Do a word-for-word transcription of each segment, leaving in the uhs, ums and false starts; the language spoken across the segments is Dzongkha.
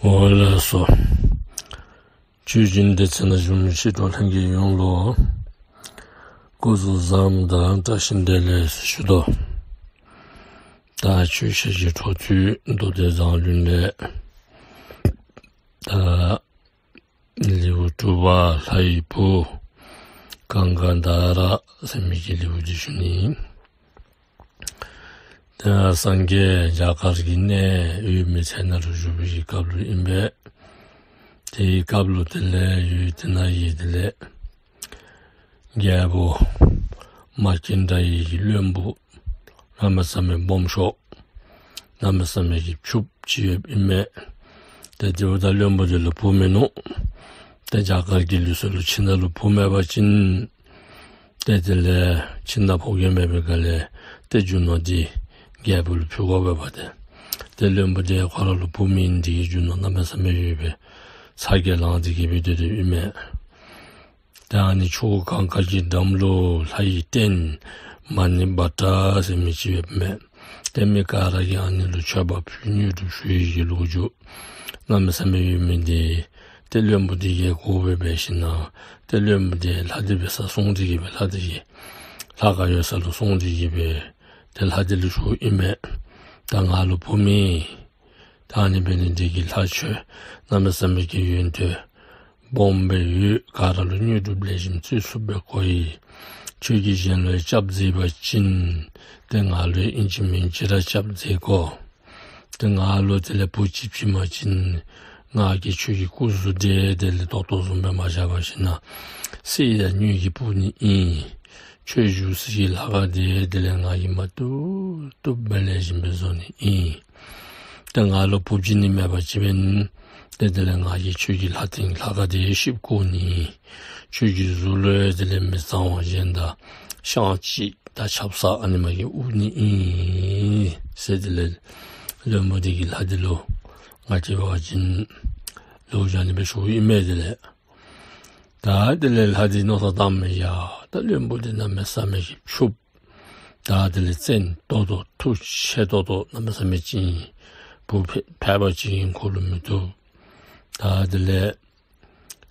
འོ་ལགས་སོ། ཆོས་སྦྱིན་སྡེ་ཚན་ནང་བཞུགས་མི་ཆོས་གྲོགས་ལྷན་རྒྱས་ཡོངས་ལུ་སྐུ་གཟུགས་བཟང་དང་བཀྲ་ཤིས་བདེ་ལེགས་ཞུ་དོ། ད་ཆོས་བཤད་ཀྱི་འཕྲོ་མཐུད་མདོ་སྡེ་མཛངས་བླུན་ལས་ད་ལེའུ་དྲུག་པ་ལྷ་ཡི་བུ་གངྒཱ་ཌཱ་ར་ཟེར་མི་གི་ལེའུ་འདི་ཞུ་ནི་ཨིན། ད་སངས་རྒྱས་རྒྱ་གར་གྱི་གནས་ཡུལ་མི་ཚེ་ནང་ལུ་བཞུགས་པའི་སྐབས་ལུ་ཨིན་པས། དེའི་སྐབས་ལུ་དེ་ལས་ཡུལ་དེ་ནང་གི་དེ་ལས་རྒྱལ་པོ་མ་སྐྱེས་དགྲ་ཡི་གི་བློན་པོ་གནམ་མེད་ས་མེད་སྦོམ་ཤོས་གནམ་མེད་ས་མེད་ཀྱི་ཕྱུགཔོ་ཅིག་ཡོདཔ་ཨིན་མས། ཏེ་དེ་འབདཝ་ད་བློན་པོ་དེ་ལུ་བུ་མིན་ནུག། ཏེ་རྒྱ་གར་གྱི་ལུགས་སྲོལ་ལུ་ཁྱིམ་ནང་ལུ་བུ་མེད་པ་ཅིན་ཏེ་དེ་ལས་ཁྱིམ་ནང་ཕོ་རྒྱས་མེད་པའི་སྒང་ལས་ཏེ་རྒྱུ་ནོར་འདི་རྒྱལ་པོ་ལུ་ཕུལ་དགོ་པས་པ་ཏེ། ཏེ་བློན་པོ་དེ་ཁོ་ར་ལུ་བུ་མེད་ནི་དེ་གིས་རྒྱུ་ནོར་གནམ་མེད་ས་མེད་ཡོད་པའི་ཚ་གྱང་ལངས་ཏེ་གི་སྦེ་སྡོད་སྡོདཔ་ཨིན་མས། ད་ཨ་ནི་ཆུ་གངྒཱ་གི་འགྲམ་ལུ་ལྷ་ཡི་རྟེན་མ་ཎི་བྷ་དྲ་ཟེར་མི་ཅིག་ཡོདཔ་མས། ཏེ་མི་ག་ར་གིས་ཨ་ནི་ལུ་མཆོད་པ་ཕུལ་དངོས་གྲུབ་ཞུ་ནི་གི་ལོ་རྒྱུས་གནམ་མེད་ས་མེད་ཡོད་མི་འདི་ཏེ་བློན་པོ་དེ་གིས་གོ་སྦེ་འབད་ཞིན་ན་ཏེ་བློན་པོ་དེ་ལྷ་དེ་འབད་སར་སོང་སྟེ་གི་སྦེ་ལྷ་དེ་གི་ལྷ་ཁང་ཡོད་ས་ལུ་སོང་སྟེ་གི་སྦེ་ཏེ་ལྷ་དེ་ལུ་ཞུཝ་ཨིན་མས། ད་ང་ལུ་བུ་མེད། ད་ཨ་ནི་འབད་ནི་དེ་གིས་ལྷ་ཁྱོད་གནམ་མེད་ས་མེད་ཀྱི་ཡོན་ཏན་སྦོམ་སྦེ་ཡོད། ག་ར་ལུ་དངོས་གྲུབ་ལེགས་ཤོམ་བརྩི་ཚུགསཔ་སྦེ་གོ་ཡི། ཁྱོད་ཀྱིས་གཞན་ལུ་སྐྱབས་མཛད་པ་ཅིན་ཏེ་ང་ལུ་ཨིན་ཅི་མིན་ཅི་ར་སྐྱབས་མཛད་དགོ། ཏེ་ང་ལུ་དེ་ལས་བུ་ཅིག་བྱིན་པ་ཅིན་ང་གིས་ཁྱོད་ཀྱི་སྐུ་གཟུགས་དེ་དེ་ལས་ཏོག་ཏོ་བཟུམ་སྦེ་མ་བཞག་པར་ཞིན་ན་གསེར་ཡང་དངུལ་གྱིས་སྤུར་ནི་ཨིན། ཁྱོད་བཞུགས་སའི་ལྷ་ཁང་དེ་དེ་ལས་ང་གིས་མ་བཏུབ་བཏུབ་སྦེ་ལེགས་ཤོམ་སྦེ་བཟོ་ནི་ཨིན། ཏེ་ང་ལུ་བུ་བྱིན་ནི་མེད་པ་ཅིན་འབདན་ཏེ་དེ་ལས་ང་གིས་ཁྱོད་ཀྱི་ལྷ་རྟེན་ལྷ་ཁང་དེ་བཤིག་བཀོ་ནི། ཁྱོད་ཀྱི་གཟུགས་ལུ་དེ་ལས་མི་གཙང་བ་གཞན་དང་བཤང་གཅི་དང་ཆབ་གསང་ཨ་ནི་མ་གི་དབུར་ནི་ཨིན་ཟེར་དེ་ལས་བློན་པོ་དེ་གིས་ལྷ་དེ་ལུ་ང་བྱིན་པ་ཅིན་ལོག་བཞག་ནི་སྦེ་ཞུཝ་ཨིན་མས། དེ་ལས་ད་དེ་ལས་ལྷ་དེ་མནོ་བསམ་བཏངམ་མས། ཡ་ད་བློན་པོ་དེ་གནམ་མེད་ས་མེད་ཀྱི་ཕྱུགཔོ། ད་དེ་ལས་བཙན་ཏོག་ཏོ་མཐུ་ཆེ་ཏོག་ཏོ་གནམ་མེད་ས་མེད་ཅིག་ཨིན། བུ་ཕལ་ཕལ་པ་ཅིག་ཨིན། ཁོ་ལུ་མི་བཏུབ། ད་དེ་ལས་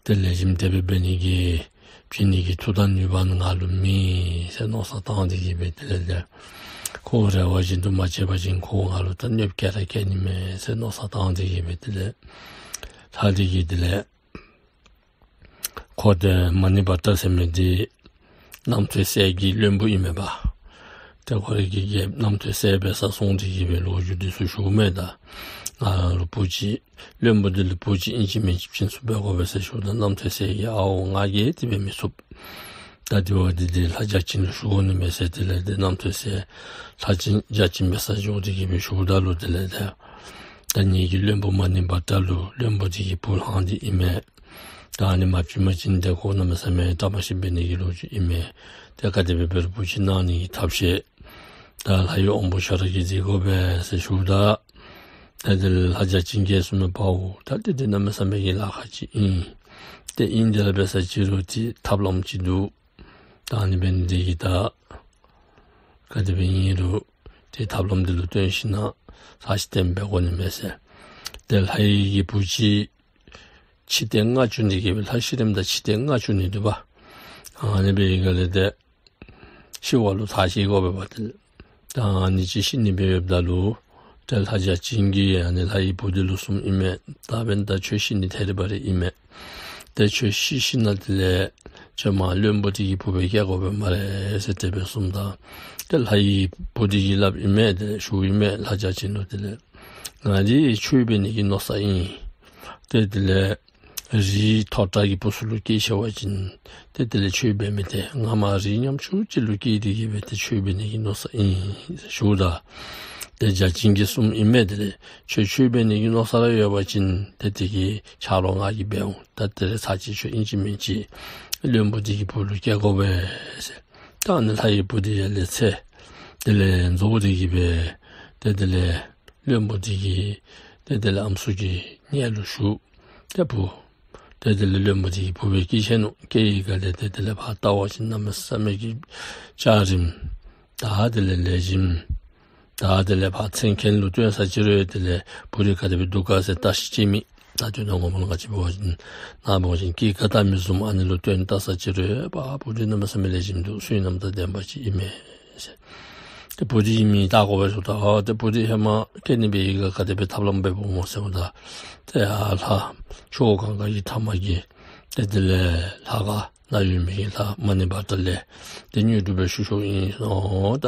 དེ་ལས་ལེགས་ཤོམ་དེ་སྦེ་འབད་ནི་གི་བྱིན་ནི་གི་མཐུ་དང་ནུས་པ་ནི་ང་ལུ་མེད་ཟེར་མནོ་བསམ་བཏང་སྟེ་གི་སྦེ་དེ་ལས་དེ་ཁོ་རེ་བ་བཞིན་དུ་མ་བྱས་པ་ཅིན་ཁོ་ང་ལུ་ད་གནོདཔ་བཀལ་ར་བཀལ་ནི་མས་ཟེར་མནོ་བསམ་བཏང་སྟེ་གི་སྦེ་དེ་ལས་ལྷ་དེ་གིས་དེ་ལས་ཁོ་དེ་མ་ཎི་བྷ་དྲ་ཟེར་མི་དེ་རྣམ་ཐོས་སྲས་ཀྱི་བློན་པོ་ཨིན་མས་པ། ཏེ་ཁོ་རའི་གི་རྒྱལཔོ་རྣམ་ཐོས་སྲས་འབད་སར་སོང་སྟེ་གི་སྦེ་ལོ་རྒྱུས་དེ་ཚུ་ཞུཝ་མས། ད་ང་ལུ་བུ་ཅིག་བློན་པོ་དེ་ལུ་བུ་ཅིག་ཨིན་ཅི་མིན་ཅི་བྱིན་ཚུགསཔ་སྦེ་དགོ་པས་ཟེར་ཞུཝ་ད་རྣམ་ཐོས་སྲས་ཀྱིས་ཨའོ་ང་གིས་དེ་སྦེ་མི་ཚུགས། ད་དེ་བ་དེ་དེ་ལྷ་བརྒྱ་བྱིན་ལུ་ཞུ་དགོ་ནི་མས་ཟེར་དེ་ལས་དེ་རྣམ་ཐོས་སྲས་ལྷ་བརྒྱ་བྱིན་འབད་སར་འགྱོ་སྟེ་གི་སྦེ་ཞུཝ་ད་ལུ་དེ་ལས་དེ་ད་ངེ་གི་བློན་པོ་མ་ཎི་བྷ་དྲ་ལུ་བློན་པོ་དེ་གིས་བུ་བླངས་ཏེ་ཨིན་མས། ད་ཨ་ནི་མ་བྱིན་པ་ཅིན་དེ་ཁོ་གནམ་མེད་ས་མེད་བཀྲ་མ་ཤིསཔ་འབད་ནི་གི་ལོ་རྒྱུས་ཨིན་མས། ཏེ་ག་དེ་སྦེ་འབད་རུང་བུ་ཅིག་གནང་ནི་གི་ཐབས་ཤེས་ད་ལྷ་ཡི་དབང་པོ་ཁྱོད་ར་གིས་མཛད་དགོ་པས་ཟེར་ཞུཝ་ད་ད་དེ་ལས་ལྷ་བརྒྱ་བྱིན་གྱིས་གསུངས་མས། པའོ་ད་དེ་དེ་གནམ་མེད་ས་མེད་ཀྱི་ལཱ་ཁག་ཅིག་ཨིན། ཏེ་ཨིན་དེ་ར་འབད་ས་ཅིག་རུང་ཏེ་ཐབས་ལམ་ཅིག་འདུག། ད་ཨ་ནི་འབད་ནི་དེ་གིས་ད་ག་དེ་སྦེ་ཨིན་རུང་ཏེ་ཐབས་ལམ་དེ་ལུ་བརྟེན་ཞིན་ན་ལྷ་ཤི་རྟེན་འབད་དགོ་ནི་མས་ཟེར། ཏེ་ལྷ་ཡི་གི་བུ་ཅིག་འཆི་ལྟས་ལྔ་བཅུ་ནི་གི་སྦེ་ལྷ་ཤི་རནམ་ད་འཆི་ལྟས་ལྔ་བཅུ་ནི་འདུག་པ། ཨ་ནི་འབད་བའི་སྒང་ལས་ཏེ་ཤི་བ་ལུ་ཐག་བཅད་དགོ་པས་པ། ཏེ་ད་ཨ་ནི་ཅིག་ཤི་ནི་སྦེ་ཡོདཔ་ད་ལུ་ཏེ་ལྷ་བརྒྱ་བྱིན་གྱིས་ཨ་ནི་ལྷ་ཡི་བུ་དེ་ལུ་གསུངམ་ཨིན་མས། ད་འབདན་ད་ཁྱོད་ཤི་ནི་ཐད་རི་བ་རི་ཨིན་མས། ཏེ་ཁྱོད་ཤི་ཞིན་ན་དེ་ལས་ཁྱོད་མར་བློན་པོ་དེ་གི་བུ་སྦེ་སྐྱེ་དགོ་པས་སྨ་རེ་ཟེར་དེ་སྦེ་གསུངམ་ད་ཏེ་ལྷ་ཡི་བུ་དེ་གིས་སླབ་ཨིན་མས། དེ་ལས་ཞུཝ་ཨིན་མས་ལྷ་བརྒྱ་བྱིན་ལུ། དེ་ལས་ང་འདི་ཆོས་འབད་ནི་གི་མནོ་བསམ་ཨིན། ཏེ་དེ་ལས་རིགས་མཐོ་དྲགས་ཀྱི་བུ་ཚུ་ལུ་སྐྱེས་ཤི་བ་ཅིན་ཏེ་དེ་ལས་ཆོས་འབད་མི་ཐར། ང་མར་རིགས་ཉམ་ཆུང་ཅིག་ལུ་སྐྱེས་ཏེ་གི་སྦེ་ཏེ་ཆོས་འབད་ནི་གི་མནོ་བསམ་ཨིན་ཞུཝ་ད་ཏེ་བརྒྱ་བྱིན་གྱིས་གསུངམ་ཨིན་མས། དེ་ལས་ཁྱོད་ཆོས་འབད་ནི་གི་མནོ་བསམ་ར་ཡོད་པ་ཅིན་ཏེ་དེ་གི་ཆ་རོགས་ང་གིས་འབད་འོང་། ད་དེ་ལས་ཚར་གཅིག་ཁྱོད་ཨིན་ཅི་མིན་ཅི་བློན་པོ་དེ་གི་བུ་ལུ་སྐྱེ་དགོ་པས་ཟེར། ད་ཨ་ནི་ལྷ་ཡི་བུ་དེ་ཡར་ལས་ཚེ་དེ་ལས་རྫོགས་ཏེ་གི་སྦེ་ཏེ་དེ་ལས་བློན་པོ་དེ་གིས་ཏེ་དེ་ལས་ཨམ་སྲུ་གི་མངལ་ལུ་ཞུགས། ཏེ་བུ་ཏེ་དེ་ལས་བློན་པོ་དེ་གི་བུ་སྦེ་སྐྱེས་ཆི་ནུག། སྐྱེས་པའི་སྒང་ལས་ཏེ་དེ་ལས་ཕར་བལྟ་བ་ཅིན་གནམ་མེད་ས་མེད་ཀྱི་འཇའ་རིསམོ་ད་དེ་ལས་ལེགས་ཤོམ་ད་དེ་ལས་ཕར་མཚན་མཁན་ལུ་སྟོན་ས་ཅིག་རུང་དེ་ལས་བུ་དེ་ག་དེ་སྦེ་འདུག་ག་ཟེར་བལྟ་ཤེས་ཅི་མེད། ད་དོན་དག་ངོ་མ་ལུ་ང་བཅས་འབད་བ་ཅིན་ནཱ་འབད་བ་ཅིན་སྐྱེས་རྒ་དང་མི་བཟུམ་ཨ་ནི་ལུ་བསྟུན་བལྟ་ས་ཅིག་རུང་པ་བུ་འདི་གནམ་མེད་ས་མེད་ལེགས་ཤོམ་འདུག། བསོད་ནམས་དང་ལྡན་པ་ཅིག་ཨིན་མས་ཟེར། ཏེ་བུ་འདི་གི་མིང་བཏགས་དགོ་པས་ཟེརཝ་ད་ཨ་ཏེ་བུ་འདི་ཧེ་མ་སྐྱེ་ནི་འབད་བའི་སྒང་ག་དེ་སྦེ་ཐབས་ལམ་འབད་འབདཝ་སྨོ་ཟེརཝ་ད་ཏེ་ཨ་ལྷ་ཆུ་བོ་གངྒཱ་གི་མཐའ་མ་གི་ཏེ་དེ་ལས་ལྷ་ཁང་ནང་ཡོད་མི་གི་ལྷ་མ་ཎི་བྷ་དྲ་ལས་ཏེ་དངོས་གྲུབ་སྦེ་ཞུ་ཞུཝ་ཨིན། ཨོ་ད་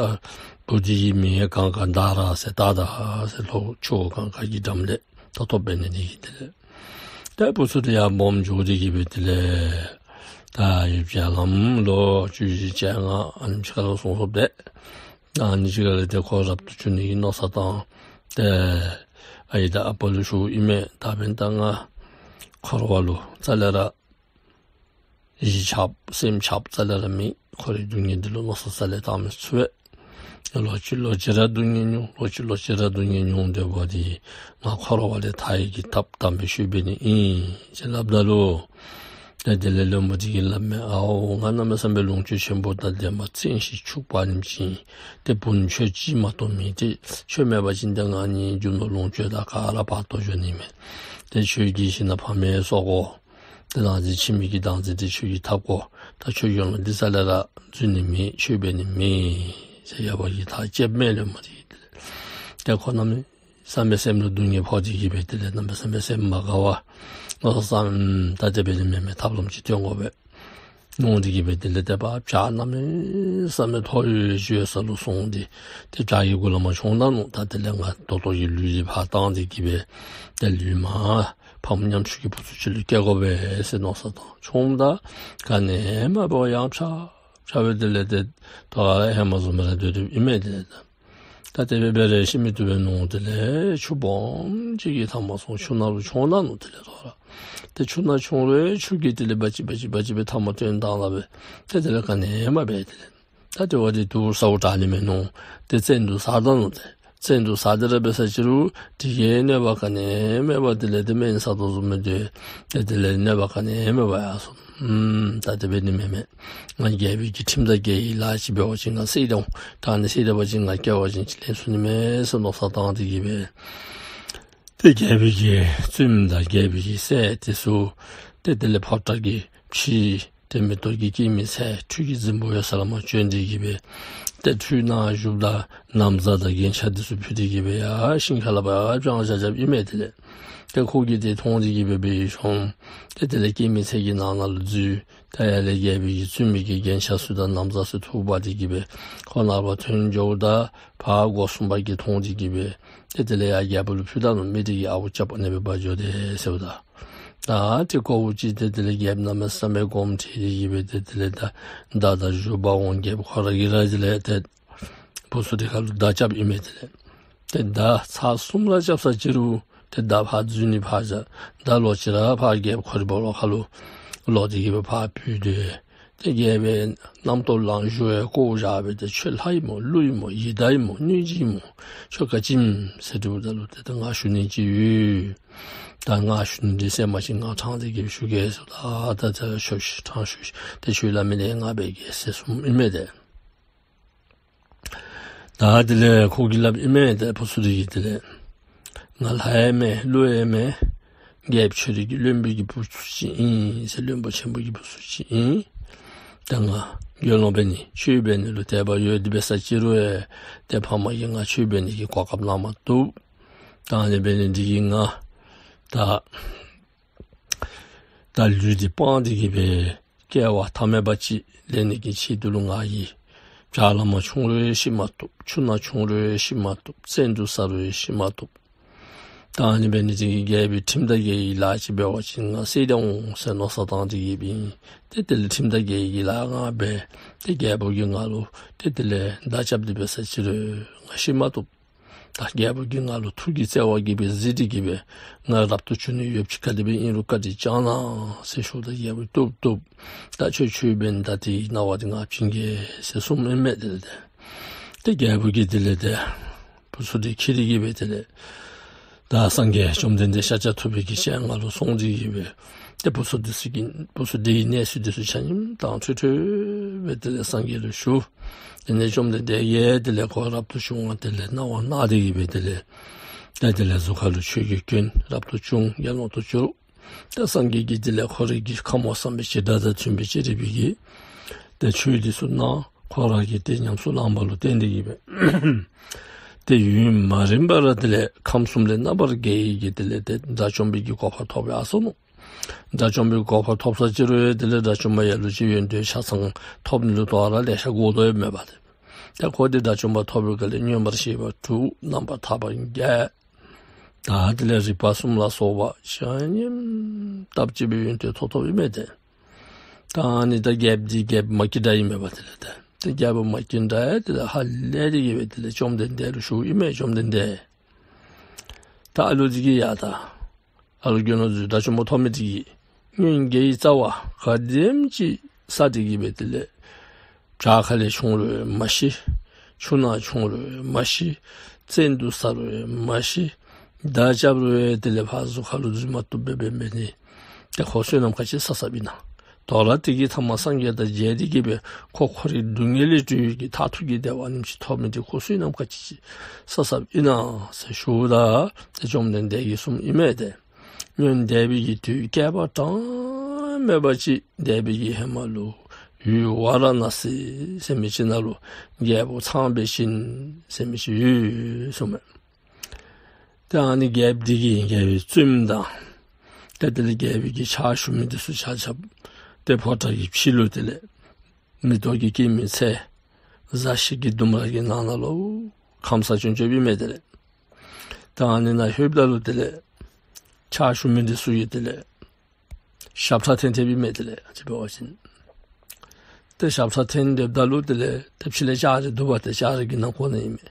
བུ་འདི་གི་མིང་གངྒཱ་དྷ་ར་ཟེར་བཏགས་ད་ཟེར། ལྷོ་ཆུ་བོ་གངྒཱ་གི་འགྲམ་ལས་ད་ཐོབ་འབད་ནི་འདི་གིས་དེ་ལས་ཏེ་བུ་ཚུ་འདི་ཡར་སྦོམ་འགྱོ་སྟེ་གི་སྦེ་དེ་ལས་ད་ཡུལ་བརྒྱ་ལམ་ལོ་བཅུ་བཞི་བཅོ་ལྔ་ཨ་ནེམ་ཅིག་ཁར་ལུ་སོང་སོངམ་ད་ཨ་ནི་ཅིག་ཁར་ལས་ཏེ་ཁོ་རབ་ཏུ་བྱུང་ནི་གི་མནོ་བསམ་བཏང་སྟེ་ཨའི་དང་ཨ་པ་ལུ་ཞུཝ་ཨིན་མས། ད་འབདན་ད་ང་འཁོར་བ་ལུ་རྩ་ལས་ར་གཞི་ཆགསཔ་སེམས་ཆགསཔ་རྩ་ལས་ར་མེད། འཁོར་བའི་སྡུག་བསྔལ་འདི་ལུ་མནོ་བསམ་རྩ་ལས་བཏང་མི་ཚུགས་པས། ལོག་ཅི་ལོག་ཅི་ར་སྡུག་བསྔལ་མྱོང་། ལོག་ཅི་ལོག་ཅི་ར་སྡུག་བསྔལ་མྱོང་། དེ་འབདཝ་ད་ང་འཁོར་བ་ལས་ཐར་ནི་གི་ཐབས་དམ་པའི་ཆོས་འབད་ནི་ཨིན་ཟེར་སླབ་ད་ལུ་ཏེ་དེ་ལས་བློན་པོ་འདི་གིས་སླབ་མས། ཨའོ་ང་གནམ་མེད་ས་མེད་ལོངས་སྤྱོད་ཆེན་པོ་དང་ལྡན་པ་བཙན་ཞིང་ཕྱུག་པ་ཨ་ནེམ་ཅིག་ཨིན། ཏེ་བུ་ཁྱོད་ཅིག་མ་གཏོགས་མེད། ཏེ་ཁྱོད་མེད་པ་ཅིན་ཏེ་ང་ནི་རྒྱུ་ནོར་ལོངས་སྤྱོད་དང་ག་ར་ཕར་བཏོན་འགྱོ་ནི་མས། ཏེ་ཁྱོད་ཀྱི་ཞིང་ནང་ཕ་མ་ཚུ་དགོ། ཏེ་བདག་འཛིན་ཕྱི་མིག་གི་བདག་འཛིན་འདི་ཁྱོད་ཀྱིས་འཐབ་དགོ། ད་ཁྱོད་ཡོད་ན་འདི་རྩ་ལས་ར་འཛུལ་ནི་མེད། ཆོས་འབད་ནི་མེད་ཟེར་ཡབ་ཀྱིས་ཐག་བཅདཔ་མས་ལོ་མ་འདི་གིས། ཏེ་ཁོ་གནམ་མེད་ས་མེད་སེམས་ལུ་སྡུག་བསྔལ་ཕོག་སྟེ་གི་སྦེ་དེ་ལས་གནམ་མེད་ས་མེད་སེམས་མ་དགའ་བར་མནོ་བསམ་བཏང་། ད་དེ་འབད་ནི་མེན་མས། ཐབས་ལམ་ཅིག་སྟོན་དགོ་པས་མནོ་སྟེ་གི་སྦེ་དེ་ལས་ཏེ་བྱག་གནམ་མེད་ས་མེད་མཐོ་ཡོད་ཡོད་ས་ལུ་སོང་སྟེ་ཏེ་བྱག་གི་གུ་ལས་མར་མཆོངས་ད་ནུག། ད་དེ་ལས་ང་ད་ལྟོ་གི་ལུས་འདི་ཕར་བཏང་སྟེ་གི་སྦེ་ཏེ་ལུས་མར་ཕམ་ཉམ་ཆུང་གི་བུ་ཚུ་ཅིག་ལུ་སྐྱེ་དགོ་པས་ཟེར་མནོ་བསམ་བཏང་མཆོངསམ་ད་ག་ནི་མ་འབད་བར་ཡང་ཕྱར་ཕྱར་སྦེ་དེ་ལས་ཏེ་ད་ཧེ་མ་བཟུམ་སྦེ་ར་སྡོད་སྡོདཔ་ཨིན་མས། དེ་ལས་ད་ད་དེ་སྦེ་འབད་རུང་ཤི་མི་བཏུབ་པས་མནོ། དེ་ལས་ཆུ་སྦོམ་ཅིག་གི་མཐའ་མར་སོང་ཆུ་ནང་ལུ་མཆོངས་ད་ནུག། དེ་ལས་ད་རུང་ར་ཏེ་ཆུ་ནང་མཆོངས་རུང་ཆུ་གིས་དེ་ལས་འབག་ཅི་འབག་ཅི་འབག་ཅི་སྦེ་མཐའ་མར་བཏོན་བཏང་ད་སྦེ་ཏེ་དེ་ལས་ག་ནི་མ་འབད། དེ་ལས་ད་དེ་བ་འདི་དུག་ཟཝ་དྲག་ནི་མས་མནོ། ཏེ་བཙན་དུག་ཟ་ད་ནུག། ཏེ་བཙན་དུག་ཟ་སྟེ་ར་འབད་ས་ཅིག་རུང་དེ་གིས་གནོད་པ་ག་ནི་མེད་པར་དེ་ལས་ཏེ་སྨན་ཟ་དོ་བཟུམ་སྦེ་ཏེ་དེ་ལས་གནོད་པ་ག་ནི་མེད་པར་ཡར་སོང་། ཨུམ་ད་དེ་འབད་ནི་མེན་མས། ང་རྒྱལ་པོའི་གི་ཁྲིམས་དང་འགལ་བའི་ལཱ་ཅིག་འབད་བ་ཅིན་ང་བསད་དེ་འོང་། ད་ཨ་ནི་བསད་ད་པ་ཅིན་ང་སྐྱེ་བ་ཅིན་ཅིག་ལེན་ཚུགས་ནི་མས་ཟེར་མནོ་བསམ་བཏང་སྟེ་གི་སྦེ་ཏེ་རྒྱལ་པོའི་གི་བཙུནམོ་དང་རྒྱལ་པོའི་གི་སྲས་དེ་ཚུ་ཏེ་དེ་ལས་ཕོ་བྲང་གི་ཕྱི་ཏེ་མེ་ཏོག་གི་སྐྱེད་མོས་ཚལ་ཁྲུས་ཀྱི་རྫིང་བུ་ཡོད་ས་ལས་མར་བྱོན་ཏེ་གི་སྦེ་ཏེ་ཁྲུས་ནང་བཞུགསཔ་ད་ན་བཟའ་དང་རྒྱན་ཆ་དེ་ཚུ་ཕུད་དེ་གི་སྦེ་ཡར་ཞིང་ཁ་ལས་ཕར་ཡར་སྦྱང་བཞག་བཞགཔ་ཨིན་མས། དེ་ལས་ཏེ་ཁོ་གིས་དེ་མཐོང་སྟེ་གི་སྦེ་འབད་ཡི་ཤོམ། ཏེ་དེ་ལས་སྐྱེད་མོས་ཚལ་གྱི་ནང་ན་ལུ་འཛུལ། ད་ཡར་ལས་རྒྱལ་པོའི་གི་བཙུནམོ་གི་རྒྱན་ཆ་ཚུ་དང་ན་བཟའ་ཚུ་འཐུ་འབག་སྟེ་གི་སྦེ་ཁོ་ནཱ་ལས་ཕར་ཐོན་འགྱོཝ་ད་ཕར་སྒོ་སྲུང་པ་གིས་མཐོང་སྟེ་གི་སྦེ་ཏེ་དེ་ལས་ཡར་རྒྱལ་པོ་ལུ་ཕུལ་ད་ནུག། མི་དེ་གིས་ཨརཝ་རྐྱབ་ཨ་ནི་སྦེ་འབག་འགྱོ་དེས་ཟེརཝ་ད། ད་ཏེ་ཁོ་བོ་ཅིག་ཏེ་དེ་ལས་རྒྱལཔོ་གནམ་མེད་ས་མེད་དགོངསམ་ཁྲེལ་ཏེ་གི་སྦེ་ཏེ་དེ་ལས་ད་མདའ་དང་གཞུ་འབག་འོང་། རྒྱལཔོ་ཁོ་ར་གིས་ར་དེ་ལས་ཏེ་བུ་ཚུ་དེ་ཁར་ལུ་མདའ་རྐྱབ་ཨིན་མས། དེ་ལས་ཏེ་མདའ་ཚར་གསུམ་ར་རྐྱབ་ས་ཅིག་རུང་ཏེ་མདའ་ཕར་འཛུལ་ནི་ཕར་བཞག། མདའ་ལོག་ཅི་ར་ཕར་རྒྱལཔོ་ཁོ་རའི་སྦོ་ལོགས་ཁར་ལུ་ལོག་སྟེ་གི་སྦེ་ཕར་བུད་དེ། ཏེ་རྒྱལ་པོའི་རྣམ་རྟོག་ལངས་ཞུ་བའི་སྐོར་བཞག་སྦེ་ཏེ་ཁྱོད་ལྷ་ཨིན་མོ་ཀླུ་ཨིན་མོ་ཡི་དྭགས་ཨིན་མོ་གནོད་སྦྱིན་ཨིན་མོ་ཁྱོད་ག་ཅི་ཨིནམ་ཟེར་དྲིཝ་ད་ལུ་ཏེ་ད་ང་ཞུ་ནི་ཅིག་ཡོད། ད་ང་ཞུ་ནི་འདི་གསན་པ་ཅིན་ང་ཕྲང་སྟེ་གི་སྦེ་ཞུ་གེ་ཟེརཝ་ད་ད་ད་ཞུ་ཤིག་ཕྲང་ཞུ་ཤིག། ཏེ་ཁྱོད་སླབ་མི་འདི་ང་འབད་གེ་ཟེར་གསུངམ་ཨིན་མས་ཏེ། ད་དེ་ལས་ཁོ་གིས་སླབ་ཨིན་མས་ཏེ་བུ་ཚུ་དེ་གིས་དེ་ལས་ང་ལྷ་ཡང་མེན་ཀླུ་ཡང་མེན། རྒྱལཔོ་ཁྱོད་རའི་གི་བློན་པོའི་གི་བུ་ཚུ་ཅིག་ཨིན་ཟེར། བློན་པོ་ཆེན་པོ་གི་བུ་ཚུ་ཅིག་ཨིན། ད་ང་དགེ་སློང་འབད་ནི་ཆོས་འབད་ནི་ལུ་དད་པ་ཡོད། དེ་འབད་ས་ཅིག་རུང་ཡང་ཏེ་ཕམ་གིས་ང་ཆོས་འབད་ནི་གི་གོ་སྐབས་གནང་མ་བཏུབ། ད་ཨ་ནི་འབད་ནི་འདི་གིས་ང་ད་ད་ལུས་འདི་སྤངས་ཏེ་གི་སྦེ་སྐྱེ་བ་ཐ་མལ་པ་ཅིག་ལེན་ནི་གི་ཆེད་དུ་ལུ་ང་གིས་བྱག་ལས་མར་མཆོངས་རུང་ཤི་མ་བཏུབ། ཆུ་ནང་མཆོངས་རུང་ཤི་མ་བཏུབ། བཙན་དུག་ཟ་རུང་ཤི་མ་བཏུབ། ད་ཨ་ནི་འབད་ནི་འདི་གིས་རྒྱལ་པོའི་ཁྲིམས་དང་འགལ་བའི་ལཱ་ཅིག་འབད་བ་ཅིན་ང་བསད་དེ་འོང་ཟེར་མནོ་བསམ་བཏང་སྟེ་གི་སྦེ་ཨིན། ཏེ་དེ་ལས་ཁྲིམས་དང་འགལ་བའི་ལཱ་ང་འབད། ཏེ་རྒྱལ་པོ་གིས་ང་ལུ་ཏེ་དེ་ལས་མདའ་རྐྱབ་སྟེ་འབད་ས་ཅིག་རུང་ང་ཤི་མ་བཏུབ། ད་རྒྱལ་པོ་གིས་ང་ལུ་ཐུགས་ཀྱི་བརྩེ་བ་གིས་སྦེ་གཟིགས་ཏེ་གི་སྦེ་ང་རབ་ཏུ་བྱུང་ནི་ཡོདཔ་ཅིག་ག་དེ་སྦེ་ཨིན་རུང་བཀའ་དྲིན་བསྐྱང་གནང་ཟེར་ཞུཝ་ད་རྒྱལ་པོ་བཏུབ་བཏུབ། ད་ཁྱོད་ཆོས་འབད་ནི་ད་དེའི་གནང་བ་འདི་ང་བྱིན་གེ་ཟེར་གསུངམ་ཨིན་མས། དེ་ལས་ཏེ་ཏེ་རྒྱལ་པོ་གིས་དེ་ལས་ཏེ་བུ་ཚུ་འདི་ཁྱིད་དེ་གི་སྦེ་དེ་ལས་ད་སངས་རྒྱས་བཅོམ་ལྡན་འདས་ཤཱཀྱ་ཐུབ་པའི་གི་སྤྱན་སྔར་ལུ་སོང་སྟེ་གི་སྦེ་ཏེ་བུ་ཚུ་འདི་ཚུ་གི་བུ་ཚུ་འདི་གི་གནས་ཚུལ་འདི་ཚུ་ཆ་མཉམ་དྭངས་ཁྲོལ་ཁྲོལ་སྦེ་དེ་ལས་སངས་རྒྱས་ལུ་ཞུ། དེ་ནས་བཅོམ་ལྡན་འདས་ཀྱིས་དེ་ལས་ཁོ་རབ་ཏུ་བྱུང་བ་དེ་ལས་གནང་བ་གནང་སྟེ་གི་སྦེ་དེ་ལས་ ཏེ་དེ་ལས་གཟུགས་ཁ་ལུ་ཆོས་ཀྱི་སྐྱོན་རབ་ཏུ་བྱུང་། དགེ་སློང་དུ་གྱུར། ཏེ་སངས་རྒྱས་ཀྱིས་དེ་ལས་ཁོ་རའི་གི་ཁམས་དབང་བསམ་པའི་བྱེ་བྲག་དང་མཐུན་པའི་ཅི་རིགས་པའི་གི་ཏེ་ཆོས་འདི་ཚུ་གནང་། ཁོ་ར་གིས་ཏེ་ཉམས་སུ་བླངས་པ་ལུ་བརྟེན་ཏེ་གིས་སྦེ་ཏེ་ཡུན་མ་རིང་བར་དེ་ལས་ཁམས་གསུམ་ལས་རྣམ་པར་རྒྱལ་བའི་གི་དེ་ལས་ཏེ་དགྲ་བཅོམ་པའི་གི་གོ་འཕང་ཐོབ་ཡར་སོ་ནུག། དགྲ་བཅོམ་པའི་གོ་འཕང་ཐོབ་ས་ཅིག་རུང་དེ་ལས་དགྲ་བཅོམ་པ་ཡ་ལུ་ཅིག་ཡོན་ཏན་ཆ་ཚང་ཐོབ་ནི་ལུ་དོ་རུང་ལེ་ཤ་འགོར་དོ་ཡོདཔ་མས་པ་ཏེ། ཏེ་ཁོ་འདི་དགྲ་བཅོམ་པ་ཐོབ་པའི་སྐབས་ལས་མངོན་པར་ཤེས་པ་དྲུག་རྣམ་པར་ཐར་པ་བརྒྱད། ད་དེ་ལས་རིག་པ་གསུམ་ལ་སོགས་པ་ཆ་མཉམ་སྟབས་གཅིག་སྦེ་ཡོན་ཏན་ཐོབ་ཐོབ་ཨིན་མས་ཏེ། ད་ཨ་ནི་ད་རྒྱལཔོ་འདི་རྒྱལཔོ་མ་སྐྱེས་དགྲ་ཨིན་མས་པ་དེ་ལས་ཏེ། ཏེ་རྒྱལཔོ་མ་སྐྱེས་དགྲ་ཡང་དེ་ལས་ཧ་ལས་ཏེ་གིས་སྦེ་དེ་ལས་བཅོམ་ལྡན་འདས་ལུ་ཞུཝ་ཨིན་མས། བཅོམ་ལྡན་འདས། ད་ཨ་ལུ་འདི་གིས་ཡ་ད་ཨ་ལུ་དགེ་སློང་འདི་དགྲ་བཅོམ་པ་ཐོབ་མི་འདི་གིས་སྔོན་དགེ་བའི་རྩ་བ་ག་དེམ་ཅིག་བསགས་ཏེ་གིས་སྦེ་དེ་ལས་བྲག་ཁ་ལས་བྱུང་རུང་མ་ཤི། ཆུ་ནང་བྱུང་རུང་མ་ཤི། བཙན་དུག་བཟའ་རུང་མ་ཤི། མདའ་རྐྱབ་རུང་དེ་ལས་ཕར་གཟུགས་ཁ་ལུ་འཛུལ་མ་བཏུབ་སྦེ་འབད་མི་འདི་ཏེ་ཁོ་བསོད་ནམས་ག་ཅི་བསགས་བསགསཔ་ཨིན་ན། དོ་རུང་དེ་གིས་ཐ་མ་སངས་རྒྱས་དང་མཇལ་ཏེ་གིས་སྦེ་ཁོ་འཁོར་བའི་སྡུག་བསྔལ་ལས་གྲོལ་བའི་གི་མཐར་ཐུག་གི་བདེ་བ་ཨ་ནེམ་ཅིག་ཐོབ་མི་འདི་ཁོ་བསོད་ནམས་ག་ཅི་ཅིག་བསགས་བསགསཔ་ཨིན་ན་ཟེར་ཞུཝ་ད་ཏེ་བཅོམ་ལྡན་འདས་ཀྱིས་གསུངམ་ཨིན་མས་ཏེ། སྔོན་འདས་པའི་གི་དུས་བསྐལ་པ་གྲངས་མེད་པ་ཅིག་འདས་པའི་གི་ཧེ་མ་ལུ་ཡུལ་ཝཱ་ར་ཎཱ་སི་ཟེར་མི་ཅིག་ནང་ལུ་རྒྱལ་པོ་ཚངས་པས་བྱིན་ཟེར་མི་ཅིག་ཡོད་གསུངམ་མས། ཏེ་ཨ་ནི་རྒྱལཔོ་འདི་གི་རྒྱལ་པོའི་བཙུནམོ་དང་ཏེ་དེ་ལས་རྒྱལ་པོའི་གི་ཕྱག་ཞུ་མི་འདི་ཚུ་ཆ་ཁྱབ་ཏེ་ཕོ་བྲང་གི་ཕྱི་ལུ་དེ་ལས་མེ་ཏོག་གི་སྐྱེད་མོས་ཚལ་བཟའ་ཤིང་གི་ལྡུམ་ར་གི་ནང་ན་ལུ་ཁམས་སངས་བྱོན་བྱོནམ་ཨིན་མས་དེ་ལས། ཏེ་ཨ་ནི་ནང་ལྷོདཔ་ད་ལུ་དེ་ལས་ཕྱག་ཞུ་མི་འདི་ཚུ་གིས་དེ་ལས་ཞབས་ཁྲ་འཐེན་འཐེནམ་ཨིན་མས་དེ་ལས། ཅིག་འབད་བ་ཅིན་ཏེ་ཞབས་ཁྲ་འཐེན་སྡོདཔ་ད་ལུ་དེ་ལས་ཏེ་ཕྱི་ལས་ལྕགས་རི་འདུག་པ་ཏེ་ལྕགས་རི་གི་ནང་ཁོག་ནང་ཨིན་མས།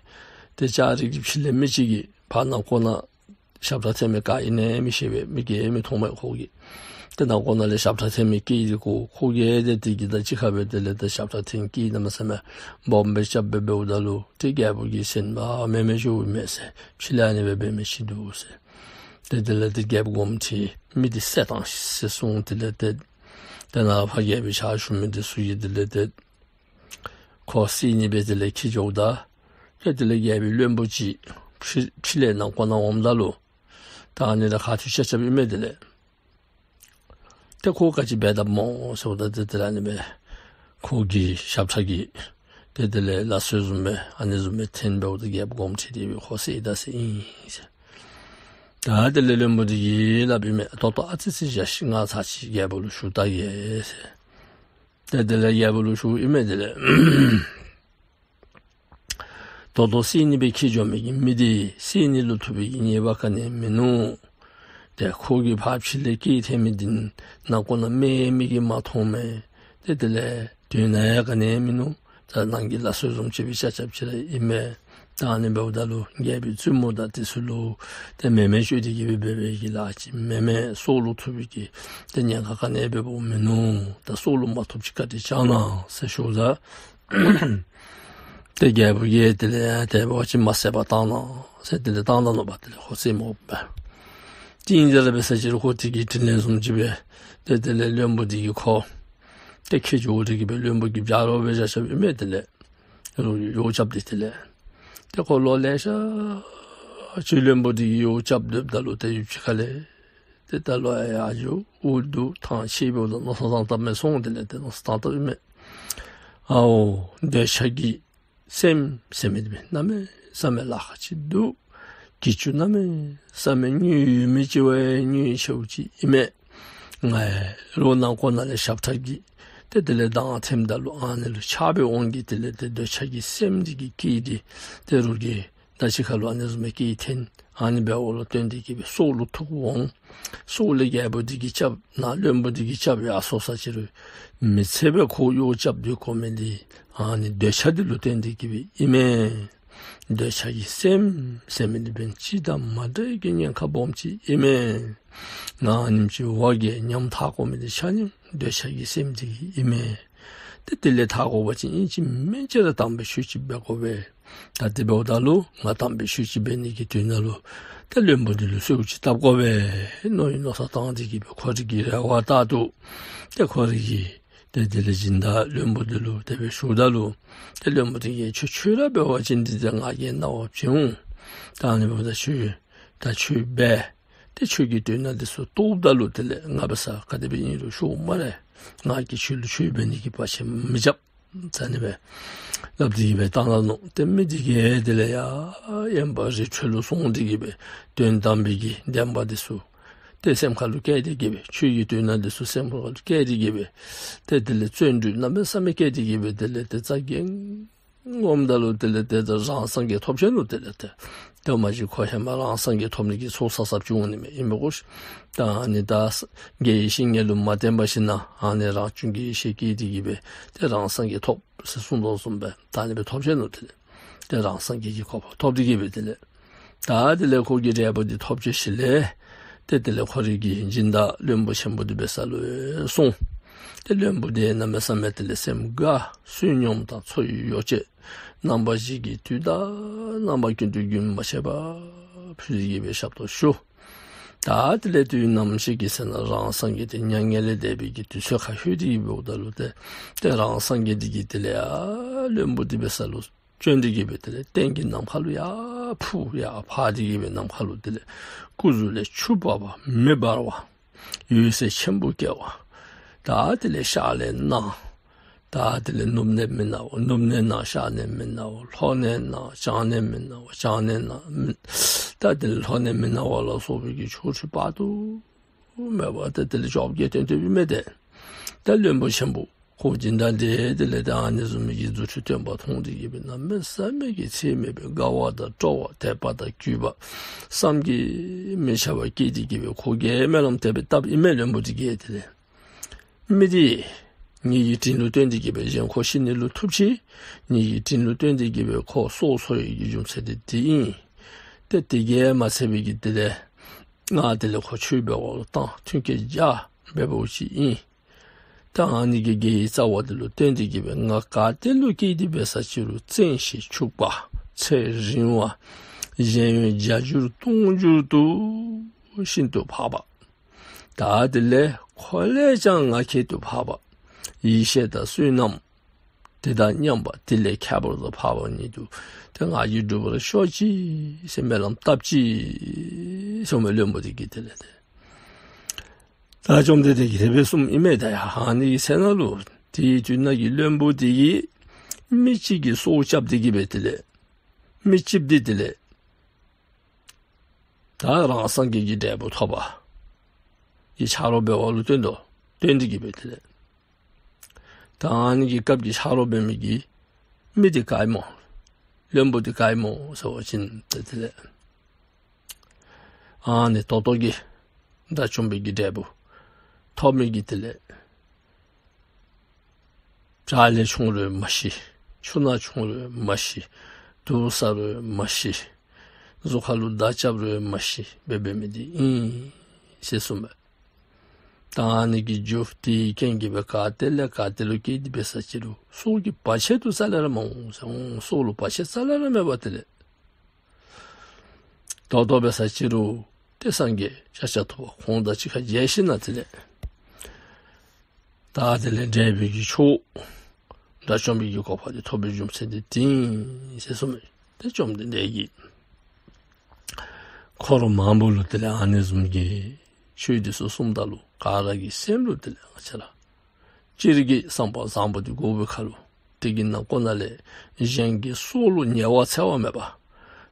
ཏེ་ལྕགས་རི་གི་ཕྱི་ལས་མི་ཅིག་གིས་ཕར་ནང་ཁོག་ནང་ཞབས་ཁྲ་འཐེན་མི་ག་ཨིན་ན་མི་ཤེས་པས། མི་གིས་མི་མཐོང་མས་ཁོ་གིས། ཏེ་ནང་ཁོག་ནང་ལས་ཞབས་ཁྲ་འཐེན་མི་སྐད་འདི་གོ། ཁོ་གིས་ཏེ་དེ་གི་དང་གཅིག་ཁར་སྦེ་དེ་ལས་ཏེ་ཞབས་ཁྲ་འཐེན་སྐད་གནམ་མེད་ས་མེད་སྦོམ་སྦེ་རྐྱབ་སྦེ་འབདཝ་ད་ལུ་ཏེ་རྒྱལ་པོ་གིས་གསན་པ་མེན་མེན་ཞུཝ་མས་ཟེར། ཕྱི་ལས་ཨ་ནི་སྦེ་འབད་མི་ཅིག་འདུག་ཟེར། ཏེ་དེ་ལས་ཏེ་རྒྱལཔོ་དགོངསམ་ཁྲེལ་མི་འདི་བསད་གཏང་ཤིག་ཟེར་གསུངས། དེ་ལས་ཏེ་ཏེ་ནཱ་ཕར་རྒྱལ་པོའི་ཕྱག་ཞུ་མི་འདི་ཚུ་གིས་དེ་ལས་ཏེ་ཁོ་བསད་ནི་སྦེ་དེ་ལས་འཁྱིད་འགྱོཝ་ད་ཏེ་དེ་ལས་རྒྱལ་པོའི་བློན་པོ་ཅིག་ཕྱི་ཕྱི་ལས་ནང་ཁོག་ནང་འོངམ་ད་ལུ་ད་ཨ་ནི་ར་ཁ་ཐུག་ཆ་ཁྱབ་ཨིན་མས་དེ་ལས། ཏེ་ཁོ་ག་ཅི་འབད་དཔ་སྨོ་ཟེརཝ་ད་ཏེ་དེ་ལས་ཨ་ནི་སྦེ་ཁོ་གི་ཞབས་ཁྲ་གིས་ཏེ་དེ་ལས་ལ་སོགས་བཟུམ་སྦེ་ཨ་ནི་བཟུམ་སྦེ་འཐེན་འབདཝ་ད་རྒྱལཔོ་དགོངསམ་ཁྲེལ་ཏེ་སྦེ་ཁོ་བསད་ད་ཟེར་ཨིན་ཟེར། ད་དེ་ལས་བློན་པོ་འདི་གིས་སླབ་ཨིན་མས། ད་ལྟོ་ཨ་ཙི་ཅིག་བཞག་ཤིག། ང་ཚར་ཅིག་རྒྱལ་པོ་ལུ་ཞུ་བལྟ་གེ་ཟེར། ཏེ་དེ་ལས་རྒྱལ་པོ་ལུ་ཞུཝ་ཨིན་མས་དེ་ལས། ད་ལྟོ་བསད་ནི་སྦེ་འཁྱིད་འགྱོ་མི་གི་མི་འདི་བསད་ནི་ལུ་ཐུག་པའི་གི་ཉེས་པ་ག་ནི་ཡང་མིན་ནུག། ཏེ་ཁོ་གིས་ཕར་ཕྱི་ལས་སྐད་འཐེན་མི་འདི་ནང་ཁོག་ནང་མི་མི་གིས་མ་མཐོང་མས། ཏེ་དེ་ལས་དོན་ཡང་ག་ནི་ཡང་མིན་ནུག། ད་ནང་གི་ལ་སོགས་བཟུམ་ཅིག་སྦེ་ཆ་ཁྱབ་ཅིག་ར་ཨིན་མས། ད་ཨ་ནི་འབདཝ་ད་ལུ་རྒྱལ་པོའི་བཙུནམོ་དང་དེ་ཚུ་ལུ་ཏེ་མེ་མེ་སྤྱོད་དེ་གིས་སྦེ་འབད་བའི་གི་ལཱ་ཅིག་མེན་མས། སྲོག་ལུ་ཐུག་པའི་གི་ཏེ་ཉེན་ཁ་ག་ནི་ཡང་འབདཝ་མིན་ནུག། ད་སྲོག་ལུ་མ་ཐུགཔ་ཅིག་བཀའ་དྲིན་བསྐྱང་གནང་ཟེར་ཞུཝ་ད་ཏེ་རྒྱལ་པོ་གིས་དེ་ལས་དེ་འབད་བ་ཅིན་མ་བསད་པར་བཏང་གནང་ཟེར་དེ་ལས་བཏང་ད་ནུག་པ། དེ་ལས་ཁོ་བསད་མ་བཏུབ་པས། ཏེ་ཨིན་ཟེར་ར་འབད་ས་ཅིག་རུང་ཁོ་དེ་གི་དྲིན་ལན་བཟུམ་ཅིག་སྦེ་ཏེ་དེ་ལས་བློན་པོ་འདི་གིས་ཁོ་ཏེ་འཁྱིད་འགྱོ་སྟེ་གིས་སྦེ་བློན་པོ་གི་བྱ་རོག་སྦེ་བཞག་བཞགཔ་ཨིན་མས། དེ་ལས་རོགས་ཀྱིས་གཡོག་རྐྱབ་སྟེ་དེ་ལས་ཏེ་ཁོ་ལོ་ལེ་ཤ་ཅིག་བློན་པོ་འདི་གིས་གཡོག་རྐྱབ་སྡོདཔ་ད་ལུ་ཏེ་ཡུདཔ་ཅིག་ཁ་ལས་ཏེ་ད་ལོ་ཡར་འགྱོ་འུ་སྡུག་ཐང་ཆད་འབདཝ་ད་མནོ་བསམ་བཏང་བཏངམ་མས་སོང་། དེ་ལས་ཏེ་མནོ་བསམ་བཏང་བཏངམ་ཨིན་མས། ཨའོ་འདོད་ཆགས་ཀྱི་སེམས་ཟེར་མི་འདི་གནམ་མེད་ས་མེད་ལཱ་ཁག་ཅིག་འདུག། གྱི་ཅུང་གནམ་མེད་ས་མེད་མངོན་ཡོད་མི་ཅིག་བ་མངོན་ཤེས་ཅིག་ཨིན་མས། ང་རོགས་ནང་ཁོག་ནང་ལས་ཞབས་ཁྲ་གིས་ཏེ་དེ་ལས་གདངས་འཐེནམ་ད་ལུ་ཨ་ནི་ལུ་ཆགས་པའི་དབང་གིས་དེ་ལས་ཏེ་འདོད་ཆགས་ཀྱི་སེམས་འདི་གིས་སྐད་འདི་ཏེ་རོགས་ཀྱི་ད་ཅི་ཁ་ལུ་ཨ་ནི་བཟུམ་མའི་སྐད་འཐེན། ཨ་ནི་འབདཝ་ལུ་བརྟེན་ཏེ་གིས་སྦེ་སྲོག་ལུ་ཐུག་འོང་། སྲོག་ལས་རྒྱལ་པོ་འདི་གིས་སྐྱབས་ན་བློན་པོ་འདི་གིས་སྐྱབས་ཡར་སོང་ས་ཅིག་རུང་མི་ཚེ་སྦེ་ཁོ་གཡོག་རྐྱབ་སྡོད་དགོ་མི་འདི་ཨ་ནི་འདོད་ཆགས་འདི་ལུ་བརྟེན་ཏེ་གིས་སྦེ་ཨིན་མས། འདོད་ཆགས་ཀྱི་སེམས་ཟེར་མི་འདི་འབདན་ཅི་དང་མ་འདྲ་བའི་གི་ཉེན་ཁ་སྦོམ་ཅིག་ཨིན་མས། ང་ཨ་ནེམ་ཅིག་བ་གི་ཉམ་ཐག་དགོ་མི་འདི་ཆ་མཉམ་འདོད་ཆགས་ཀྱི་སེམས་འདི་གིས་ཨིན་མས། ཏེ་དེ་ལས་ཐར་དགོ་པ་ཅིན་ཨིན་ཅི་མིན་ཅི་ར་དམ་པའི་ཆོས་ཅིག་འབད་དགོ་པས། ད་དེ་འབདཝ་ད་ལུ་ང་དམ་པའི་ཆོས་ཅིག་འབད་ནི་གི་དོན་ལུ་ཏེ་བློན་པོ་འདི་ལུ་གསོལཝ་ཅིག་བཏབ་དགོ་པས་མནོ་ཡི་མནོ་བསམ་བཏང་སྟེ་གིས་སྦེ་ཁོ་རའི་གི་རེ་བ་ལྟར་དུ་ཏེ་ཁོ་རའི་གི་ཏེ་དེ་ལས་སྦྱིན་བདག་བློན་པོ་འདི་ལུ་དེ་སྦེ་ཞུཝ་ད་ལུ་ཏེ་བློན་པོ་འདི་གིས་ཁྱོད་ཁྱོད་ར་འབད་བ་ཅིན་འདི་ཏེ་ང་གིས་གནང་བ་བྱིན་འོང་། ད་ཨ་ནི་འབདཝ་ད་ཁྱོད་ ད་ཆོས་འབད། ཏེ་ཆོས་ཀྱི་དོན་དག་འདི་ཚུ་རྟོགསཔ་ད་ལུ་དེ་ལས་ང་འབད་སར་ག་དེ་སྦེ་ཨིན་རུང་ཤོག་སྨ་རེ། ང་གིས་ཁྱོད་ལུ་ཆོས་འབད་ནི་གི་བར་ཆད་མི་རྐྱབ། ད་ཨ་ནི་སྦེ་སླབ་སྟེ་གི་སྦེ་བཏང་ད་ནུག། ཏེ་མི་འདི་གིས་དེ་ལས་ཡར་དབེན་པ་རི་ཁྲོད་ལུ་སོང་སྟེ་གི་སྦེ་དོན་དམ་པའི་གི་བདེན་པ་འདི་ཚུ་ཏེ་སེམས་ཁ་ལུ་བསྐྱེད་དེ་གི་སྦེ་ཆོས་ཀྱི་དོན་དག་འདི་ཚུ་སེམས་ཁ་ལུ་བསྐྱེད་དེ་གི་སྦེ་ཏེ་དེ་ལས་བརྩོན་འགྲུས་གནམ་མེད་ས་མེད་བསྐྱེད་དེ་གི་སྦེ་དེ་ལས་ཏེ་རྩ་འགེངས་འོངམ་ད་ལུ་དེ་ལས་ཏེ་ད་རང་སངས་རྒྱས་ཐོབ་ཆི་ནུག། དེ་ལས་ཏེ་ཏེ་མ་གཞི་ཁོ་ཧེ་མ་རང་སངས་རྒྱས་ཐོབ་ནི་གི་ཚོགས་བསགས་བསགསཔ་ཅིག་འོང་ནི་མས། ཨིན་མས་གོ་ཤིག། ད་ཨ་ནི་ད་དགེ་བའི་བཤེས་གཉེན་ལུ་མ་བསྟེན་པར་ཞིན་ན་ཨ་ནི་རང་བྱུང་གི་ཡེ་ཤེས་སྐྱེས་ཏེ་གི་སྦེ་ཏེ་རང་སངས་རྒྱས་ཐོབ་ཟེར་གསུངས་དོ་བཟུམ་སྦེ་ད་ཨ་ནི་སྦེ་ཐོབ་ཆི་ནུག། དེ་ལས་ཏེ་རང་སངས་རྒྱས་ཀྱི་གོ་འཕང་ཐོབ་སྟེ་གི་སྦེ་དེ་ལས་ད་དེ་ལས་ཁོ་གི་འབྲས་བུ་འདི་ཐོབ་ཚར་ཞིནམ་ལས་ཏེ་དེ་ལས་ཁོ་རའི་གི་སྦྱིན་བདག་བློན་པོ་ཆེན་པོ་འདི་འབད་ས་ལུ་སོང་། ཏེ་བློན་པོ་འདི་གནམ་མེད་ས་མེད་དེ་ལས་སེམས་དགའ། བསོད་སྙོམས་དང་འཚོ་བའི་ཡོ་བྱད་རྣམ་པ་བཞི་གིས་དུས་དང་རྣམ་པ་ཀུན་ཏུ་རྒྱུན་མ་ཆད་པར་ཕུལ་ཏེ་གི་སྦེ་ཞབས་ཏོག་ཞུ། ད་དེ་ལས་དུས་ནམ་ཞིག་གི་ཚེ་ན་རང་སངས་རྒྱས་འདི་མྱ་ངན་ལས་འདས་པའི་གི་དུས་ཚོད་ཁར་ལྷོད་དེ་གི་འབདཝ་ད་ལུ་ཏེ་ཏེ་རང་སངས་རྒྱས་འདི་གིས་དེ་ལས་ཡར་བློན་པོ་འདི་འབད་ས་ལུ་བྱོན་ཏེ་གི་སྦེ་དེ་ལས་སྟེང་གི་ནམ་མཁའ་ལུ་ཡར་འཕུར་ཡར་འཕར་ཏེ་གི་སྦེ་ནམ་མཁའ་ལུ་དེ་ལས་སྐུ་གཟུགས་ལས་ཆུ་འབབ་པ་མེ་འབར་བ་འོད་ཟེར་ཆེན་པོ་བཀྱེ་བ། ད་དེ་ལས་ཤར་ལས་ནང་ད་དེ་ལས་ནུབ་ནས་མི་སྣང་བ། ནུབ་ནས་ནང་། ཤར་ནས་མི་སྣང་བ། ལྷོ་ནས་ནང་། བྱང་ནས་མི་སྣང་བ། བྱང་ནས་ནང་། མི་ད་དེ་ལས་ལྷོ་ནས་མི་སྣང་བ་ལ་སོགས་པའི་གི་ཆོ་འཕྲུལ་དཔག་ཏུ་མེད་པ་ཏེ་དེ་ལས་བཅོ་བརྒྱད་སྟོན་སྟོནམ་ཨིན་མས། ཏེ་ད་བློན་པོ་ཆེན་པོ་ཁོ་སྦྱིན་བདག་འདི་དེ་ལས་ད་ཨ་ནི་བཟུམ་མའི་གི་རྫུ་འཕྲུལ་སྟོན་པ་མཐོང་སྟེ་གི་སྦེ་གནམ་མེད་ས་མེད་ཀྱི་ཚད་མེད་པའི་དགའ་བ་དང་སྤྲོ་བ་དད་པ་དང་གུས་པ་བསམ་གྱིས་མི་ཁྱབ་པ་སྐྱེས་ཏེ་གི་སྦེ་ཁོ་གིས་སྨོན་ལམ་དེ་སྦེ་བཏབ་ཨིན་མས། བློན་པོ་འདི་གིས་དེ་ལས་མི་འདི་ངེ་གི་དྲིན་ལུ་བརྟེན་ཏེ་གི་སྦེ་གཞན་ཁོ་ཤི་ནི་ལུ་ཐུགཔ་ཅིག། ངེ་གི་དྲིན་ལུ་བརྟེན་ཏེ་གི་སྦེ་ཁོ་སྲོག་འཚོ་བའི་གི་རྒྱུ་མཚན་འདི་འདི་ཨིན། ཏེ་དེ་གིས་མ་ཚད་པའི་གི་དེ་ལས་ང་དེ་ལས་ཁོ་ཆོས་འབད་བ་ལུ་བཏང་། མཐུན་རྐྱེན་བྱ་འབདཝ་ཅིག་ཨིན། ད་ཨ་ནི་གི་དགེ་བའི་རྩ་བ་འདི་ལུ་བརྟེན་ཏེ་གི་སྦེ་ང་ག་ཏེ་ལུ་སྐྱེས་ཏེ་འབད་ས་ཅིག་རུང་བཙན་ཞིང་ཕྱུག་པ། ཚེ་རིང་བ། གཞན་ཡོན་བརྒྱ་འགྱུར་སྟོང་འགྱུར་དུ་ཤིན་ཏུ་འཕགས་པ། ད་དེ་ལས་ཁོ་ལས་ཀྱང་ང་ཁྱད་དུ་འཕགས་པ། ཡེ་ཤེས་དང་བསོད་ནམས་དེ་དང་མཉམ་པ། དེ་ལས་ཁྱད་པར་དུ་འཕགས་པ་ཉིད་དུ་ཏེ་ང་གིས་འགྲུབ་པར་ཤོག་ཅིག་ཟེར་སྨོན་ལམ་བཏབ་ཅི་ཟེར་མས། བློན་པོ་འདི་གིས་དེ་ལས་ཏེ་ད་བཅོམ་ལྡན་འདས་ཀྱིས་དེ་སྦེ་གསུངམ་ཨིན་མས། ད་ཡ་ཨ་ནི་གི་ཚེ་ན་ལུ་དེའི་དུས་ན་གི་བློན་པོ་འདི་གིས་མི་གཅིག་གི་སྲོག་བསྐྱབས་ཏེ་གི་སྦེ་དེ་ལས་མི་གཅིག་འདི་དེ་ལས་ད་རང་སངས་རྒྱས་ཀྱི་འབྲས་བུ་ཐོབ་པ་གི་ཆ་རོགས་འབད་བ་ལུ་བརྟེན་དོ་བརྟེན་ཏེ་གི་སྦེ་དེ་ལས་ད་ཨ་ནི་གི་སྐབས་ཀྱི་ཆ་རོགས་འབད་མི་གི་མི་འདི་ག་ཨིན་མོ། བློན་པོ་འདི་ག་ཨིན་མོ་ཟེར་བ་ཅིན་ཏེ་དེ་ལས་ཨ་ནི་ད་ལྟོ་གི་དགྲ་བཅོམ་པའི་གི་འབྲས་བུ་ཐོབ་མི་གི་དེ་ལས་བྱག་ལས་མཆོངས་རུང་མ་ཤི། ཆུ་ནང་མཆོངས་རུང་མ་ཤི། དུག་བཟའ་རུང་མ་ཤི། གཟུགས་ཁ་ལུ་མདའ་རྐྱབ་རུང་མ་ཤི་སྦེ་འབད་མི་འདི་ཨིན་ཟེར་གསུངས་མས། ད་ཨ་ནི་གི་རྒྱུ་དེ་གི་རྐྱེན་གྱིས་སྦེ་ག་ཏེ་ལས་ག་ཏེ་ལུ་སྐྱེས་ཏེ་འབད་ས་ཅིག་རུང་སྲོག་གི་བར་ཆད་དུ་རྩ་ལས་ར་མ་འོང་ཟེར། སྲོག་ལུ་བར་ཆད་རྩ་ལས་ར་མེད་པ་དེ་ལས་ད་ལྟོ་འབད་ས་ཅིག་རུང་ཏེ་སངས་རྒྱས་ཤཱཀྱ་ཐུབ་པ་ཁོང་དང་གཅིག་ཁར་མཇལ་ཞིན་ན་དེ་ལས་ད་དེ་ལས་འབྲས་བུ་གི་མཆོག་དགྲ་བཅོམ་པའི་གི་གོ་འཕང་འདི་ཐོབ་པའི་རྒྱུ་མཚན་འདི་འདི་ཨིན་ཟེར་གསུངས་མས། ཏེ་བཅོམ་ལྡན་འདས་ཀྱིས་འཁོར་མང་པོ་ལུ་དེ་ལས་ཨ་ནི་བཟུམ་གྱི་ཆོས་འདི་ཚུ་གསུངམ་ད་ལུ་ག་ར་གི་སེམས་ལུ་དེ་ལས་ང་བཅས་ར་སྤྱིར་གྱི་བསམ་པ་བཟང་པོ་འདི་དགོ་པའི་ཁར་ལུ་དེ་གི་ནང་ཁོངས་ནང་ལས་གཞན་གྱི་སྲོག་ལུ་ཉེས་པ་འཚོལ་བ་མེད་པ།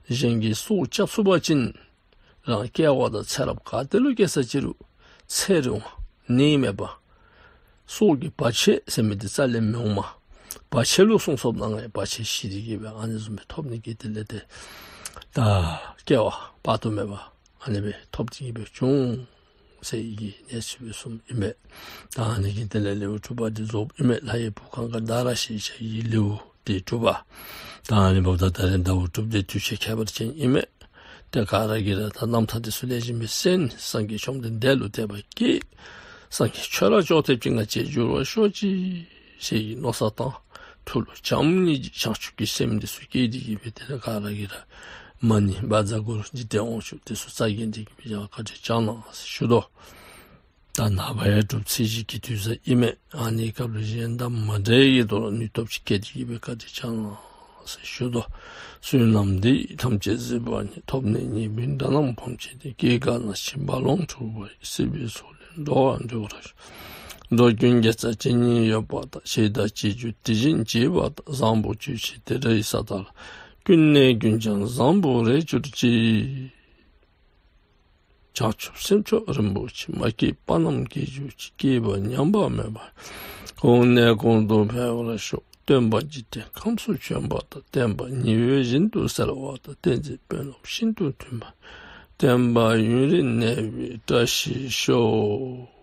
གཞན་གྱི་སྲོག་བསྐྱབ་ཚུགས་པ་ཅིན་རང་སྐྱེ་བ་དང་ཚེ་རབས་ག་ཏེ་ལུ་སྐྱེ་ས་ཅིག་རུང་ཚེ་རིང་བ་ནད་མེད་པ། སྲོག་གི་བར་ཆད་ཟེར་མི་འདི་རྩ་ལས་མི་འོང་མས། བར་ཆད་ལུ་སྲོག་ཚོགས་ནང་ཡང་བར་ཆད་ཞི་སྟེ་གི་སྦེ་ཨ་ནི་བཟུམ་སྦེ་ཐོབ་ནི་གི་དེ་ལས་ཏེ་ད་སྐྱེ་བ་དཔག་ཏུ་མེད་པ་ཨ་ནི་སྦེ་ཐོབ་སྟེ་གི་སྦེ་འབྱུང་ཟེར་བའི་གི་གནས་ཚུལ་སྦེ་གསུངམ་ཨིན་པས། ད་ཨ་ནི་གིས་དེ་ལས་ལེའུ་དྲུག་པ་འདི་རྫོགསཔ་ཨིན་མས། ལྷ་ཡི་བུ་གངྒཱ་ད་ར་ཞེས་བྱ་ཡི་ལེའུ་འདི་དྲུག་པ། ད་ཨ་ནི་འབདཝ་ད་ད་རེས་ཟླཝ་དྲུག་པའི་དུས་ཆེན་ཁྱད་པར་ཅན་ཨིན་མས། ཏེ་ག་ར་གིས་ར་ད་རྣམ་ཐར་འདི་ཚུ་ལེགས་ཤོམ་སྦེ་གསན། སངས་རྒྱས་བཅོམ་ལྡན་འདས་ལུ་དད་པ་བསྐྱེད། སངས་རྒྱས་ཁྱོད་ར་མཆོག་ཐེག་པའི་ང་བཅས་འགྱུར་བར་ཤོག་ཅིག་ཟེར་བའི་མནོ་བསམ་བཏང་། ཐུགས་ལུ་བྱམས་སྙིང་རྗེ་བྱང་ཆུབ་ཀྱི་སེམས་འདི་ཚུ་བསྐྱེད་དེ་གི་སྦེ་དེ་ལས་ག་ར་གིས་ར་མ་ཎི་བཛྲ་གུ་རུ་འཇིག་རྟེན་དབང་ཕྱུག་འདི་ཚུ་རྩ་འགེངས་ཏེ་གི་སྦེ་ཡང་བཀའ་དྲིན་བསྐྱང་གནང་ཟེར་ཞུ་དོ། ད་ནངས་པ་ཡང་གྲུབ་ཚེས་བཞི་གི་དུས་བཟང་ཨིན་མས། ཨ་ནི་སྐབས་ལུ་གཞན་དང་མ་འདྲ་བའི་གི་ཐོག་ལུ་ནུས་སྟོབས་ཅིག་བསྐྱེད་དེ་གི་སྦེ་བཀའ་དྲིན་བསྐྱང་གནང་ ཟེར་ཞུ་དོ། བསོད་ནམས་འདི་ཐམས་ཅད་གཟིགས་པ་ཉིད། ཐོབ་ནས་ཉེས་པའི་དགྲ་རྣམས་ཕམ་བྱས་ཏེ། སྐྱེ་རྒ་ན་འཆིའི་རྦ་ཀློང་འཁྲུགས་པ་ཡི། སྲིད་པའི་མཚོ་ལས་འགྲོ་བ་སྒྲོལ་བར་ཤོག། འགྲོ་ཀུན་དགེ་རྩ་ཇི་སྙེད་ཡོད་པ་དང་། བྱས་དང་བྱེད་འགྱུར་དེ་བཞིན་བྱེད་པ་དང་། བཟང་པོ་ཇི་བཞིན་དེ་འདྲའི་ས་དག་ལ། ཀུན་ནས་ཀུན་ཀྱང་བཟང་པོར་རེག་གྱུར་ཅིག། བྱང་ཆུབ་སེམས་མཆོག་རིན་པོ་ཆེ། མ་སྐྱེས་པ་རྣམས་སྐྱེ་གྱུར་ཅིག། སྐྱེས་པ་ཉམས་པ་མེད་པ། གོང་ནས་གོང་དུ་འཕེལ་བར་ཤོག། སྟོན་པ་འཇིག་རྟེན་ཁམས་སུ་བྱོན་པ་དང་། བསྟན་པ་ཉི་འོད་བཞིན་དུ་གསལ་བ་དང་། བསྟན་འཛིན་དཔོན་སློབ་ཤིན་ཏུ་མཐུན་པ། བསྟན་པ་ཡུན་རིང་གནས་པའི་བཀྲ་ཤིས་ཤོག།